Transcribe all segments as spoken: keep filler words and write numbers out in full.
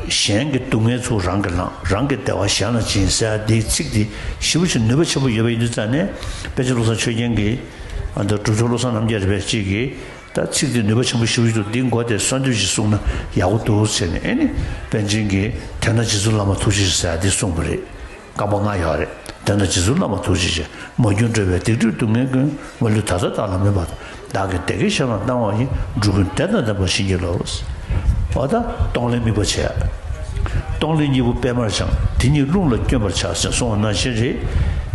གཞན་གྱི་སྡུག་བསྔལ་ཚུར་རང་གིས་བླངས། རང་གི་བདེ་བ་གཞན་ལ་སྦྱིན་ཟེར་ཡ་འདིའི་ཚིག་འདི་ཞེ་པོ་ཅིག་ནུས་པ་ཆེན་པོ་ཡོད་པ་ཡིན་དུས་ཙང་ནས། པཎ་ཆེན་བློ་བཟང་ཆོས་རྒྱན་གྱིས། ཨ། འདི་སྒྲུབ་ཆེན་བློ་བཟང་རྣམ་རྒྱལ་རེད་པས། གཅིག་གིས་ད་ཚིག་འདི་ནུས་པ་ཆེན་པོ་ཞེ་པོ་ཅིག་འདུག་འདི་མགོ་དེ་གསོལ་འདེབས་ཤིག་གསུངས་ན་ཡག་པོ་འདུག་ཟེར་ནས། ཨེ་ནི་པཎ་ཆེན་གྱིས་དེ་ན་རྗེ་བཙུན་བླ་མ་ཐུགས་རྗེ་ཆེ་ཟེར་ཡ་འདི་གསུངས་པ་རེད། རྐང་པ་ལྔ་ཡོད་རེད། དེ་ན་རྗེ་བཙུན་བླ་མ་ཐུགས་རྗེ་ཆེ། མ་གྱུར་འགྲོ་བའི་སྡིག་སྒྲིབ་སྡུག་བསྔལ་ཀུན། མ་ལུས་ད་ལྟ་བདག་ལ་སྨོན་པ་དང་། བདག་གིས་བདེ་དགེ་གཞན་ལ་བཏང་བ་ཡིས། འགྲོ་ཀུན་བདེ་དང་ལྡན་པར་བྱིན་གྱིས་རློབས། འོ་ད་གཏོང་ལེན་དམིགས་པ་བྱས། གཏོང་ལེན་གཉིས་པོ་སྤེལ་མར་སྦྱངས། དེ་ཉིད་རླུང་ལ་བསྐྱོན་པར་བྱ་ཟེར་གསུངས་པ་ནང་བཞིན་རེད།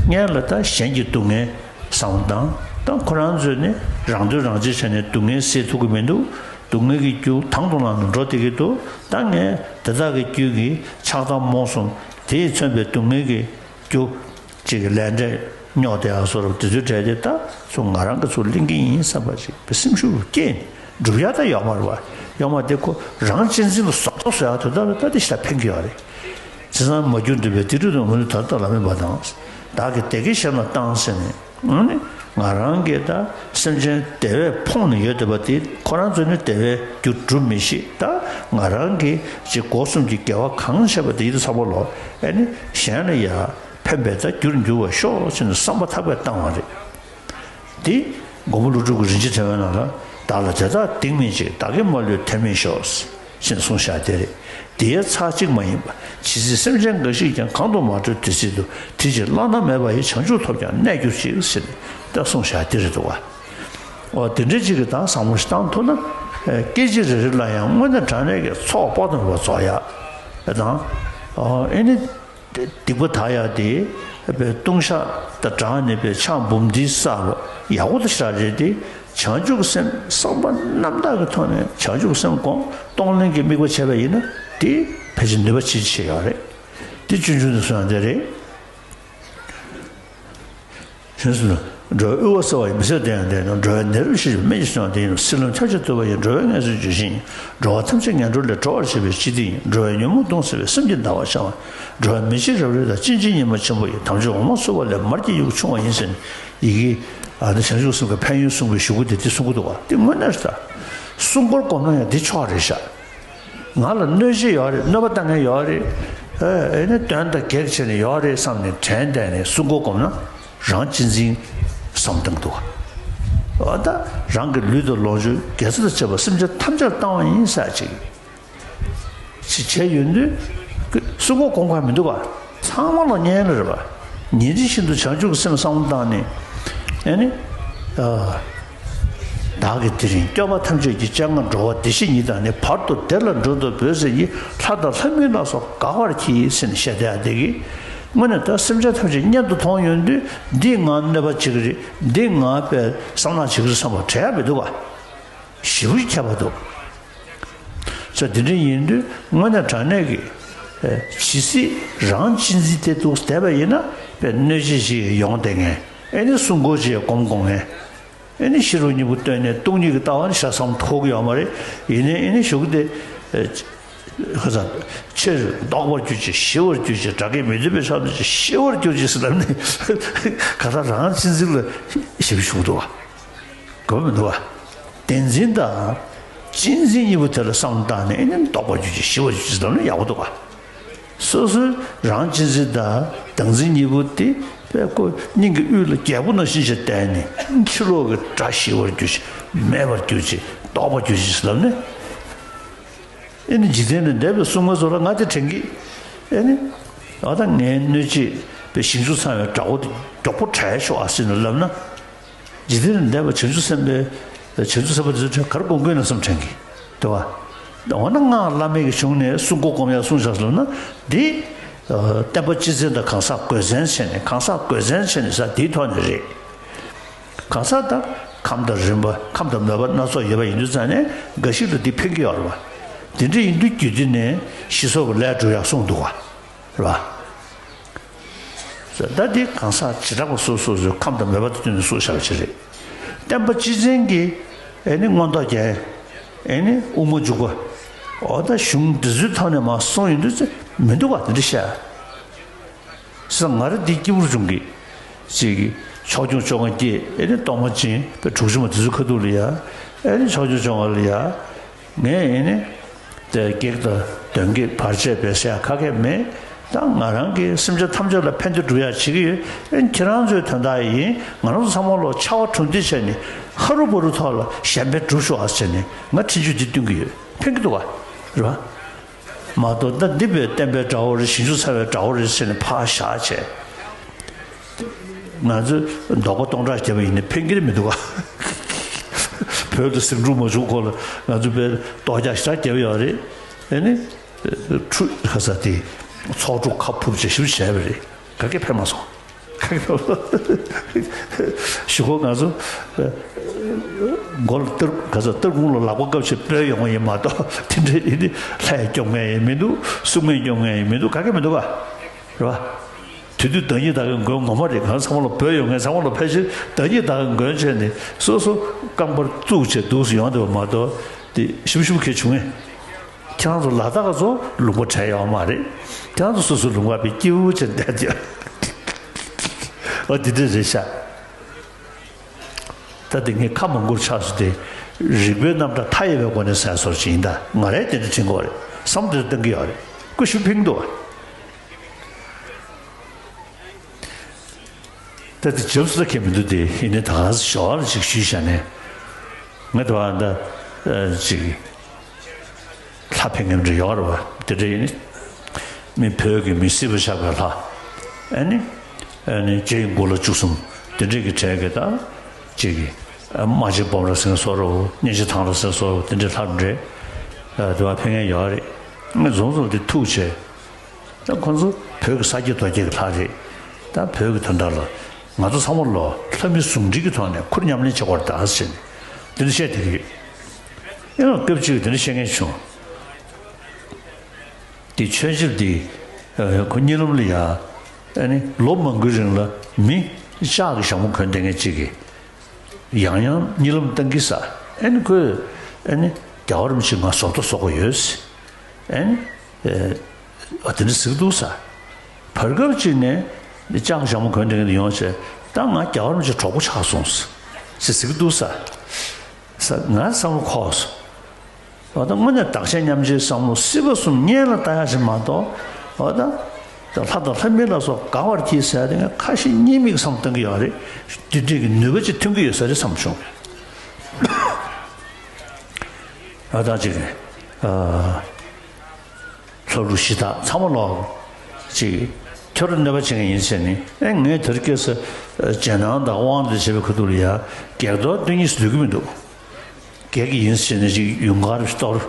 སྔོན་ལ་ད་གཞན་གྱི་སྡུག་བསྔལ་བསམ་བློ་བཏང་། ད་ཁོ་རང་ཚོས་ནི་རང་དོན་རང་གཅེས་བྱས་ནས་སྡུག་བསྔལ་སེལ་ཐུབ་ཀྱི་མི་འདུག་སྡུག་བསྔལ་གྱི་རྒྱུ་དང་དུ་བླངས་ནས་འགྲོ་བསྡད་ཀྱི་འདུག་ད་ངས་དེ་དག་གི་རྒྱུད་ཀྱི་ཆགས་སྡང་རྨོངས་གསུམ་དེས་མཚོན་པའི་སྡུག་བསྔལ་གྱི་རྒྱུ་གཅིག་གི་ལས་འབྲས་སྨྱོ་བསྡད་ཡ་བཟོ་འདྲ་དེ་ཚོའི་གྲས་དེ་ད་ཚུར་ང་རང་གིས་ཚུར་ལེན་གྱི་ཡིན་བསམ་པ་ཅིག་པའི་སེམས་ཤུགས་སྐྱེས་ནས་སྒྲུབ་ཡ་ད་ཡོད་མ་རེད་པ། ཡོད་མ་དེ་ཁོ་རང་གཅེས་འཛིན་ལ་ཟོག་རྡོ་བཟོ་ཡ་དེ་ད་ད་དེ་ཞེ་དྲག་ཕན་གྱི་ཡོད་རེད། བྱས་ཙང་མ་གྱུར་འགྲོ་བའི་སྡིག་སྒྲིབ་སྡུག་བསྔལ། མ་ལུས་ད་ལྟ་བདག་ལ་སྨོན་པ་དང་། བདག་གིས་བདེ་དགེ་གཞན་ལ་བཏང་ཟེར་ནས། ཨ་ནི་ང་རང་གིས་ད་སེམས་ཅན་བདེ་བས་ཕོངས་ནས་ཡོད་བསྡད་པ་དེ། ཁོ་རང་ཚོས་ནི་བདེ་བའི་རྒྱུ་སྒྲུབ་མི་ཤེས། ད་ང་རང་གིས་ཅིག་སྒོ་གསུམ་གྱི་དགེ་བ་གང་བྱས་པ་དེ་ཡིན་ཚང་མ་ལོ། ཨ་ནི་གཞན་ལ་ཡ་ཕན་པའི་ད་རྒྱུར་འགྱུར་བར་ཤོག་ཅེས་ནས་བསམ་པ་ཐག་པས་བཏང་བ་རེད། དེ་མགོན་པོ་ཀླུ་སྒྲུབ་ཀྱི་རིན་ཆེན་ཕྲེང་བའི་ནང་ལ། བདག་ལ་དེ་དག་སྡིག་མིན་བྱེད། བདག་གིས་མ་ལུས་དེ་མིན་ཤོག་ཅེས་གསུངས་བཞག་དེ་རེད། དེའི་ཚར་གཅིག་མ་ཡིན་པ། ཇི་སྲིད་སེམས་ཅན་འགའ་ཞིག་ཀྱང་། གང་དུ་མ་བགྲོད་དེ་སྲིད་དུ། དེ་ཕྱིར་བླ་ན་མེད་པ་ཡི། བྱང་ཆུབ་ཐོབ་ཀྱང་གནས་གྱུར་ཅིག་ཟེར་ནས་ད་གསུངས་བཞག་དེ་རེད་འདུག་བ། འོ་དེ་འདྲའི་ཅིག་གི་ད་བསམ་བློ་ཞིག་བཏང་ཐུབ་ན། སྐད་ཅིག་རེ་རེ་ལ་ཡང་དངོས་གནས་དྲང་གནས་ཀྱི་ཚོགས་དཔག་ཏུ་མེད་པ་རྫོགས་ཡ་དང་། ཨེ་ནི། སྡིག་པ་དག་ཡ་དེ་ལྟུང་བཤགས་དང་སྦྲགས་ནས་ཕྱག་འབུམ་སྡེ་བསགས་པ་ཡག་པོ་དེ་ཞེ་དྲག་རེད་དེ། བྱང་ཆུབ་སེམས་བསམ་པ་རྣམ་དག་གི་ཐོག་ནས་བྱང་ཆུབ་སེམས་སྒོམ། གཏོང་ལེན་གྱི་དམིགས་པ་བྱས་པ་ཡིན་ན་དེ་ཕལ་ཆེར་ནུས་པ་ཆེ་ཆེ་ཡོད་རེད། དེ་ཆུང་ཆུང་དུ་སོང་ཡ་དེ་རེད། གཞན་སུ་ལ། འགྲོ་བའི་དབུལ་བ་སེལ་བ་ཡི། མི་ཟད་དོན་ཡང་ལྡན་ནོ། འགྲོ་བའི་ནད་རབ་ཞི་བྱེད་སྨན་གྱི་བསོད་ནམས་ལྡན་ནོ། སྲིད་ལམ་ཁྱབ་བྱེད་ཐུབ་པ་ཡི། འགྲོ་བའི་ངལ་གསོའི་འཇུ་ཆེན་ཡིན། འགྲོ་བ་ཐམས་ཅད་ངན་འགྲོ་ལས། སྒྲོལ་བར་བྱེད་པའི་སྤྱི་ཏི་ཡིན། འགྲོ་བའི་ཉོན་མོངས་གདུང་སེལ་བའི། སེམས་ཀྱི་ཟླ་བ་འཆང་བ། འགྲོ་བའི་ཉོན་མོངས་སེལ་བ་ལས། དམ་ཆོས་འོ་མ་སོལ་བ་ལས། མར་གྱི་ཡི་གུ་ཕྱུང་བ་ཡིན་ཟེར་ནས། ཡི་གེ་ཨ་ནི་བྱང་ཆུབ་སེམས་ཀྱི་ཕན་ཡོན་གསུངས་པའི་གཞུག་གུ་དེ་དེ་གསུང་གི་འདུག་བ། དེ་དངོས་གནས་རེད་ད། སྲུང་འཁོར་སྒོམ་ན་ཡང་དེ་ཆོག་རེད་ཤག་ང་ལ་གནོད་བྱེད་ཡོད་རེད། གནོད་པ་བཏང་མཁན་ཡོད་རེད། ཨེ་ནི་དོན་དང་གེགས་བྱས་ནས་ཡོད་རེད་བསམ་ནས་དྲན་བསྡད་ནས་སྲུང་འཁོར་སྒོམ་ན་རང་གཅེས་འཛིན་བསམ་བཏང་འདུག་འོ་ད་རང་གི་ལུས་དང་ལོངས་སྤྱོད་དགེ་རྩ་དང་བཅས་པ་སེམས་ཅན་ཐམས་ཅད་ལ་བཏང་བ་ཡིན་ཟེར་ཅིག་ཅིག་བྱས་ཡོང་དུས་སྲུང་འཁོར་སྒོམ་མཁན་མི་འདུག་ག་ཚང་མ་ལ་གཉེན་ལ་རེད་པ། ཉིན་རེ་བཞིན་དུ་བྱང་ཆུབ་ཀྱི་སེམས་བསམ་བློ་བཏང་ནས། ཨེ་ནི། ཨ། བདག་གིས་དེ་རིང་སྐྱོབ་པ་ཐམས་ཅད་ཀྱི། སྤྱན་སྔར་འགྲོ་བ་བདེ་གཤེགས་ཉིད་དང་ནི། བར་དུ་བདེ་ལ་འགྲོ་དོ་འབོད་ཟེར་གྱི། ལྷ་དང་ལྷ་མིན་ལ་སོགས་དགའ་བར་གྱིས་ཟེར་ནས་བཤད་བསྡད་ཡ་དེ་གིས། དངོས་གནས་ད་སེམས་ཅན་ཐམས་ཅད་གཉེན་དུ་མཐོང་ཡོང་དུས་འདིས་ང་གནོད་པ་བྱེད་ཀྱི་རེད། འདིས་ང་དཔེ་བསམ་ནག་བྱེད་ཀྱི་རེད་བསམ་པ་དྲན་ཡ་མི་འདུག་ག་ཞེ་པོ་ཅིག་ཁྱད་པར་འདུག་ས་དེ་འདྲ་ཡིན་དུས་དངོས་གནས་དྲང་གནས་ཀྱི། ཨེ། ཇི་སྲིད་རང་གཅེས་འཛིན་དེ་འདུག་བསྡད་པ་ཡིན་ན་དཔེ་གནོད་བྱེད་ཅིག་ཡོང་བསྡད་མཁན། ཨེ་ནི་སྲུང་འཁོར་ཅིག་སྒོམ་དགོས་མཁན། ཨེ་ནི་ཤེས་རབ་སྙིང་པོ་བཏོན་ནས་སྟོང་ཉིད་ཀྱི་ལྟ་བ་ནི་ཤ་ཚ་པོ་ཐོགས་ཀྱི་ཡོད་མ་རེད། ཡིན་ནའི་ཨེ་ནི་གཞུག་གུ་དེ། ཨེ། ཁ་ཚ། ཆེར་ལྡོག་པར་གྱུར་ཅིག་ཞི་བར་གྱུར་ཅིག་དགྲ་བགེགས་མི་མཐུན་པའི་ཕྱོགས་ནས་ཞི་བར་གྱུར་ཅིག་ཟེར་ལབ་ནས། ག་ད་རང་གཅེས་འཛིན་ལ་ཞེ་པོ་ཞུགས་འདུག་བ། དགོས་མི་འདུག་བ། བདེན་འཛིན་དང་། གཅེས་འཛིན་གཉིས་པོ་དེ་ལ་བསམ་བློ་བཏང་ནས་ཨེ་ནི་ལྡོག་པར་གྱུར་ཅིག་ཞི་བར་གྱུར་ཅིག་ལབ་ན་ཡག་པོ་འདུག་བ། སོ་སོའི་རང་གཅེས་འཛིན་དང་བདག་འཛིན་གཉིས་པོ་དེ་དཔེ་ཁོ་སྙིང་གི་དབུས་ལ་རྒྱལ་པོ་ནང་བཞིན་ཞིག་བསྡད་ནས། ཕྱི་ལོགས་ཀྱི་དགྲ་ཞི་བར་གྱུར་ཅིག་མེད་པར་གྱུར་ཅིག་ལྡོག་པར་གྱུར་ཅིག་ལབ་ནས། ཨེ་ནི་འཇིག་རྟེན་ལས་འདས་པའི་སྲུང་མ་ཚོ་ལ་ང་དེ་དྲན་གི། ཨེ་ནི། ཨ་ད་ངའི་གནོད་བྱེད་པའི་ཞིང་བཅུ་ཚང་བའི་དགྲ་བོ་དེ་མགྱོགས་པོ་བྲལ་ཤོག་ཨ་ཟེར་ནས་ལབ་ན། འཇིག་རྟེན་ལས་འདས་པ་བྱང་ཆུབ་སེམས་དཔའི། བྱང་ཆུབ་སེམས་དཔའ་དེ་ཚོ་ག་རེ་སྒོམ་དགོས་ན་བསམ་དྲན་གི། དེ་བ། འོ་ན་སྔགས་བླ་མེད་ཀྱི་གཞུང་ནས་སྲུང་འཁོར་སྒོམ་ཡག་གསུངས་བཞག་ཟེར་ན་འདི། ཨ། བསྟན་པ་སྤྱི་མཚན་དང་གང་ཟག་དགོས་མཚན་བྱས་ནས། གང་ཟག་དགོས་མཚན་བྱས་ནས་ཟེར་དེའི་ཐོག་ནས་རེད། གང་ཟག་དང་ཁམས་དང་རིམ་པ། ཁམས་དང་མོས་པ་སྣ་ཚོགས་ཡོད་པ་ཡིན་དུས་ཙང་ནས་འགའ་ཞིག་ལ་འདི་ཕན་གྱི་ཡོད་རེད་བ། དེ་འདྲ་ཡིན་དུས་རྒྱུད་སྡེ་ནས་ཞི་སོགས་ཀྱི་ལས་སྒྲུབ་ཡག་གསུངས་འདུག་བ། རེད་བ། ད་འདི་གང་ཟག་བྱེ་བྲག་པ་སོ་སོ་སོའི་ཁམས་དང་མོས་པ་དང་བསྟུན་ནས་སྲོལ་བཞག་པ་ཞིག་རེད། བསྟན་པ་སྤྱི་མཚན་གྱི་ཨེ་ནི་མངོན་རྟོགས་རྒྱན། ཨེ་ནི་དབུ་མ་འཇུག་པ། འོ་ད་གཞུང་འདི་ཚོའི་ཐོག་ནས་མར་གསུངས་ཡོང་དུས་ཙང་མི་འདུག་བ། དེ་འདྲ་བཤད། ས་ང་རང་འདི་སྐྱིད་པོ་བྱུང་གི། ཅིག་ཕྱོགས་སྐྱོང་བཅོ་ལྔ་བསྐྱེད། ཨེ་ནི་གཏོར་མ་སྦྱིན་པའི་དྲུག་ཅུ་མ་དེ་ཚོའི་ཁ་ཐུག་ལ་ཡ། ཨེ་ནི་ཕྱོགས་སྐྱོང་བཅོ་ལྔ་ལ་ཡ། ངས་ཨེ་ནི། དེ་བགེགས་དང་གདོན་བགེགས་བར་ཆད་བེད་སའི་ཁ་སྐད་མེད། ད་ང་རང་གིས་སེམས་ཅན་ཐམས་ཅད་ལ་ཕན་བདེ་སྒྲུབ་ཡག་བྱེད་ཀྱི་ཡོད། ཨེ་ཁྱེད་རང་ཚོའི་དོན་དག་ཡིན། ང་རང་ཚོ་ཚང་མ་ལོ་ཆར་པ་གྲོང་སྡེ་བྱས་ནས་ཧ་རུ་བ་རུ་ཐོག་ལ་གཞན་ཕན་སྒྲུབ་ཤོག་ཨ་ཟེར་ནས་ང་འཕྲིན་བཅོལ་འདི་སྟོན་གྱི་ཡོད། ཕན་གྱི་འདུག་བ། རེད་བ། མ་གཏོགས་ད་འདི་བས་བསྟན་པའི་དགྲ་བོ་རེད། ཞིང་ཆུ་ཚ་བའི་དགྲ་བོ་རེད་ཟེར་ནས་ཕར་བཞག་བྱས། ང་ཚོས་འདོགས་པ་སྟོང་ཕྲག་བརྒྱབ་པ་ཡིན་ན་ཕན་གྱི་རེད་མི་འདུག་ག་བོད་དུ་ཟིང་འཁྲུག་མ་བྱུང་གོང་ལ་ང་ཚོས་བོད་ལ་གཏོར་རྒྱག་ཞེ་དྲག་བརྒྱབ་ཡོད་རེད། ཨ་ནི་ཁྲུ་ཁ་ས་དེ་ཚོགས་དྲུག་ཁ་ཕུབ་བྱས་ཞིབ་བྱས་པ་རེད། ག་གེ་ཕན་མ་སོང་། ག་གེ་ཕན་མ་སོང་། ཞུ་གོ་ང་ཚོ་མགོ་ལ་སྟར་ག་ས་སྟར་ཁུང་ལ་ལག་པ་བཀབ་བྱས་སྤོས་ཡོང་བ་ཡིན་མ་གཏོགས་དེ་འདྲའི་ཡིན་ནི་ལྷ་ཡི་སྐྱོབ་མཁན་ཡིན་མི་འདུག་སྲུང་མའི་སྐྱོབ་མཁན་ཡིན་མི་འདུག་ག་གེ་མི་འདུག་ག་རེད་བ། དེ་དུས་བདག་ཉིད་བདག་གི་མགོན་ངོ་མ་རེད། གང་ཚང་མ་ལ་བོད་ཡོང་མཁན་ཚང་མ་ལ་ཕལ་ཆེར་བདག་ཉིད་བདག་གི་མགོན་བྱས་ནས་སོ་སོ་རྐང་པར་བཙུགས་བྱས་འདུག་སེ་ཡོང་བསྡད་པ་མ་གཏོགས་དེ་ཞིབ་ཞིབ་ཁས་བྱུང་ངས། ཁྱེད་རང་ཚོ་ལ་དྭགས་ཚོ་ལུང་པ་བྲལ་ཡོད་མ་རེད། ཁྱེད་རང་ཚོ་སོ་སོའི་ལུང་པ་བའི་སྐྱིད་པོ་བྱས་བསྡད་ཡོད། འོ་དེ་འདྲ་རེད་ཤག་ད་དེ་ངས་ཁ་མང་པོར་ཆགས་སོང་སྟེ། རིག་པའི་རྣམ་གྲངས་མཐའ་ཡས་པའི་སྒོ་ནས་ཟེར་སོགས་ཅིག་ཡིན། ད་ང་རས་དེ་འདྲ་དྲན་གྱི་ཡོད་རེད། བསམ་བློ་དེ་འདྲ་གཏོང་གི་ཡོད་རེད། ཀུ་ཤུ་ཕིང་འདུག་བ། ད་དེ་འཇམ་སུ་ད་ཁྱད་མི་འདུག་སྟེ། ཡིན་ནའི་ད་ག་ཞོར་ལ་ཅིག་ཞུས་བཞག་ནས། ང་དེ་བ་ད་ཅིག་ལྷ་ཕན་མཁན་འདྲ་ཡོད་རེད་བ། དེ་འདྲ་ཡིན་ནི། མི་བོད་ཀྱི་མི་སྲིད་པ་ཆགས་པའི་ལྷ། ཨ་ནི། ཨ་ནི་རྗེ་ཡི་མགོ་ལ་བཅུ་གསུམ། དེ་འདྲས་ཀྱི་གྲས་ཀྱི་ད། ཅིག་གི་རྨ་ཆེན་སྤོམ་ར་ཟེར་མཁན་བཟོ་འདྲ་བོ། གཉན་ཆེན་ཐང་ར་ཟེར་མཁན་བཟོ་འདྲ་བོ། དེ་འདྲའི་ལྷ་འདྲ། དེ་བ་ཕན་མཁན་ཡོད་རེད། ང་འཛོམས་འཛོམས་དེ་ཐུག་བྱས། ད་ཁོང་ཚོ་བོད་ཀྱི་ས་སྐྱེས་རྡོ་སྐྱེས་ཀྱི་ལྷ་རེད། ད་བོད་ཀྱི་དོན་དག་ལ་ང་ཚོ་ཚང་མ་ལོ་ལྷ་མི་ཟུང་འབྲེལ་གྱི་ཐོག་ནས་ཁུར་མཉམ་ལེན་བྱེད་དགོས་རེད་ད་ཟེར་ནས་དེ་འདྲ་བཤད་བསྡད་ཀྱི་ཡོད། ཡང་སྐབས་གཅིག་དེ་འདྲ་བཤད་མཁན་བྱུང་། དེ་མཆོད་བཤམས་དེ་ཁོ་གཉིད་ལམ་ལ་ཡ། ཨ་ནི་ལོ་མང་པོའི་རིང་ལ་མི་ལྕགས་ཀྱི་ཞྭ་མོ་གོན་བསྡད་མཁན་གཅིག་གིས། ཡང་ཡང་གཉིད་ལམ་བཏང་གི་ས། ཨ་ནི་ཁོས་ཨ་ནི་རྒྱལ་བ་རིན་པོ་ཆེ་ང་བཟོ་ལྟ་བཟོ་དགོས་ཡོད་ཟེར། ཨ་ནི་ཨ་དེ་འདྲ་ཟེར་གི་འདུག་ས། བར་སྐབས་ཅིག་ནས་ལྕགས་ཞྭ་མོ་གོན་བསྡད་མཁན་དེ་ཡོང་བྱས། ད་ང་རྒྱལ་བ་རིན་པོ་ཆེ་གྲོགས་པོ་ཆགས་སོང་ཟེར་ཟེར་གི་འདུག་ས། ས་ང་བསམ་བློ་འཁོར་སོང་། འོ་ད་དངོས་གནས་བདག་གཞན་མཉམ་བརྗེའི་བསམ་བློ་སྲིད་པ་གསུམ་གཉེན་ལ་ལྟ་ཡག་ཞིག་མ་གཏོགས། འོ་ད་ད་ལྷ་དང་ལྷ་མིན་ལ་སོགས་དགའ་བར་གྱིས་ཟེར་ཡག་དེ་ངས་ཁ་ཞེ་གཉིས་མེད་ཀྱི་བསམ་བློ་གཏོང་གི་ཡོད་རེད། འདི་འདྲས་ཀྱི་ནུས་པ་ཅིག་ཐོན་གྱི་ཡོད་ས་རེད་བསམ་བྱུང་། འོ་ད་ཅིག་ཨ། ལྷ་ཀླུ་གཞི་བདག་ཚང་མ་ལོག་ཅིག་ཁྱོད་རང་གནོད་པ་བྱེད་མཁན་ཡིན་ཟེར་ནས། ཨེ་ངས་དེར་སྐྱེས་ས་རྗེས་གནང་དང་དབང་དུ་བྱས་པའི་ཁ་ཐུག་ལ་ཡ་བགེགས་གཏོར་དོན་གཉིས་སུ་འདོད་ཀྱི་མི་འདུག་བགེགས་ཀྱི་ཡིན་ཟེར་ནས་ཅིག་ཡུངས་ཀར་གཏོར།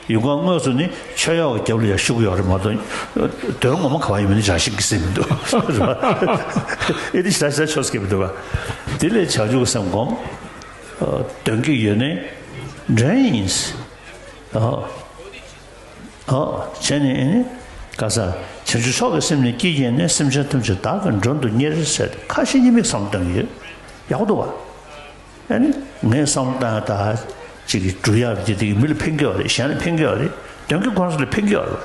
ཡུངས་ཀར་དངོས་སུ་ནི་མཆོད་གཡོག་གི་རྒྱབ་ལ་ཡ་བཞུགས་ཡོད་རེད་མ་གཏོགས། དོན་ངོ་མ་ག་བ་ཡིན་མིན་ནི་བྱ་ཞིག་གི་སེམས་མི་འདུག་རེད་པ། ཨེ་འདི་ཞེ་དྲག་ཞེ་དྲག་ཆོས་སྐད་མི་འདུག་ག་དེ་ལས་བྱང་ཆུབ་ཀྱི་སེམས་བསྒོམ། གདོན་བགེགས་ཡོད་ནའི་འདྲེན་ཡིན། ཨོ། ཨོ། བྱས་ནས་ཨེ་ནི། ག་ས། བྱང་ཆུབ་མཆོག་གི་སེམས་ནི་སྐྱེས་བསྐྱེད་ནས། སེམས་ཅན་ཐམས་ཅད་བདག་གིས་མགྲོན་དུ་གཉེར་ཟེར་ཏེ་ཁ་ཞེ་གཉིས་མེད་བསམ་བློ་གཏོང་གི་ཡོད། ཡག་པོ་འདུག་བ། ཨེ་ནི། ངས་བསམ་བློ་བཏང་ཡག་ད་ཅིག་གི་འགྲུབ་ཡག་རེད། དེ་དེ་མི་ལ་ཕན་གྱི་ཡོད་རེད། གཞན་ལ་ཕན་གྱི་ཡོད་རེད། གདོན་བགེགས་ཁོ་རང་ཚོ་ལ་ཕན་གྱི་ཡོད་རེད།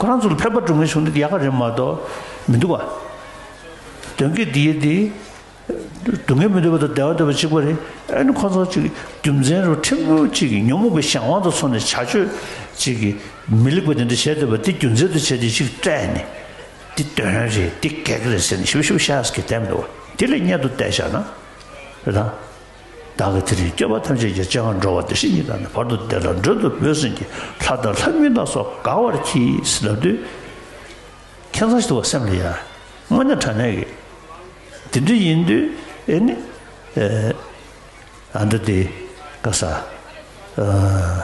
ཁོ་རང་ཚོ་ལ་ཕན་པ་འགྲོ་མཁན་བྱུང་ན་ཡག་ག་རེད་མ་གཏོགས་མི་འདུག་བ། གདོན་བགེགས་འདི་ཡི་འདི། སྡུག་བསྔལ་མི་འདོད་པ་དང་བདེ་བ་འདོད་པ་གཅིག་པ་རེད། ཨ་ནི་ཁོ་ཚོ་ཅིག་རྒྱུ་མཚན་རུ་ཕྲན་བུ་ཅིག་གིས་ཉོན་མོངས་པའི་གཞན་དབང་དུ་སོང་ནས་བྱ་སྤྱོད་ཅིག་གིས་མི་ལེགས་པ་དེ་འདྲ་བྱས་བསྡད་པ་དེ་རྒྱུ་མཚན་དུ་བྱས་ཏེ་ཅིག་སྤྲད་ནས། འདི་གདོན་རེད། འདི་བགེགས་རེད་ཟེར་ནས་ཞིབ་ཞིབ་བཤད་ས་གི་བསྟན་འདུག་བ། དེ་ལས་གཉེན་དུ་བལྟས་བཞག་ན། རེད་དང་། བདག་གིས་དེ་རིང་སྐྱོབ་པ་ཐམས་ཅད་ཀྱི་སྤྱན་སྔར་འགྲོ་བ་བདེ་གཤེགས་ཉིད་དང་ནི། བར་དུ་བདེ་ལ་མགྲོན་དུ་བོས་ཟིན་གྱིས། ལྷ་དང་ལྷ་མིན་ལ་སོགས་དགའ་བར་གྱིས་ཟེར་ལབ་དུས། ཁྱད་མཚར་ཞིག་འདུག་བ། སེམས་ལ་ཡ། དངོས་གནས་དྲང་གནས་ཀྱི། དེ་འདྲ་ཡིན་དུས་ཨེ་ནི། ཨ་འདྲ་དེ། ག་ས། ཨ།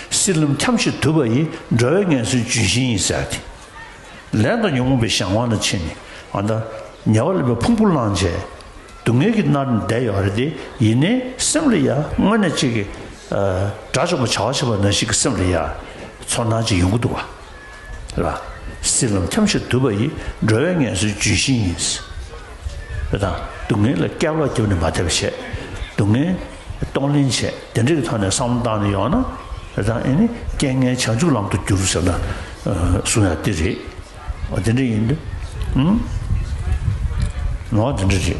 སྲིད་ལམ་འཁྱམས་ཤིང་དུབ་པ་ཡི། འགྲོ་བའི་ངན་སོང་ལྗོན་ཤིང་ཡིན་ཟེར་ཏེ། ལས་དང་ཉོན་མོངས་པའི་གཞན་དབང་ལ་ཕྱིན་ནས་ཨ་ད་ཉེ་བར་སླེབས་པའི་ཕུང་པོ་བླངས་བྱས། སྡུག་བསྔལ་གྱིས་མནར་ནས་བསྡད་ཡོད་རེད་དེ། ཡིན་ནའི་སེམས་ལ་ཡ་དངོས་གནས་གཅིག་གི། ཨ། དགྲ་བཅོམ་པའི་བྱ་བ་བྱེད་པ་ནང་བཞིན་གྱི་སེམས་ལ་ཡ་ཚོར་སྣང་ཅིག་ཡོང་གི་འདུག་བ། རེད་བ། སྲིད་ལམ་འཁྱམས་ཤིང་དུབ་པ་ཡི། འགྲོ་བའི་ངན་སོང་ལྗོན་ཤིང་ཡིན། རེད་དང་། སྡུག་བསྔལ་ལ་སྐྱབས་ལ་བརྒྱབ་ནས་མ་ཐེབས་བྱས། སྡུག་བསྔལ་གཏོང་ལེན་བྱས། དེ་འདྲ་གི་ཐོག་ནས་བསམ་བློ་བཏང་ནས་ཡོང་ན། རེད་དང་། ཨེ་ནི་རྐྱེན་ངན་བྱང་ཆུབ་ལམ་དུ་བསྒྱུར་ཟེར་ན། ཨ། གསུང་ཡག་དེ་རེད། འོ་དེ་འདྲ་ཡིན་དུས། ཨང་། འོ་དེ་འདྲ་རེད།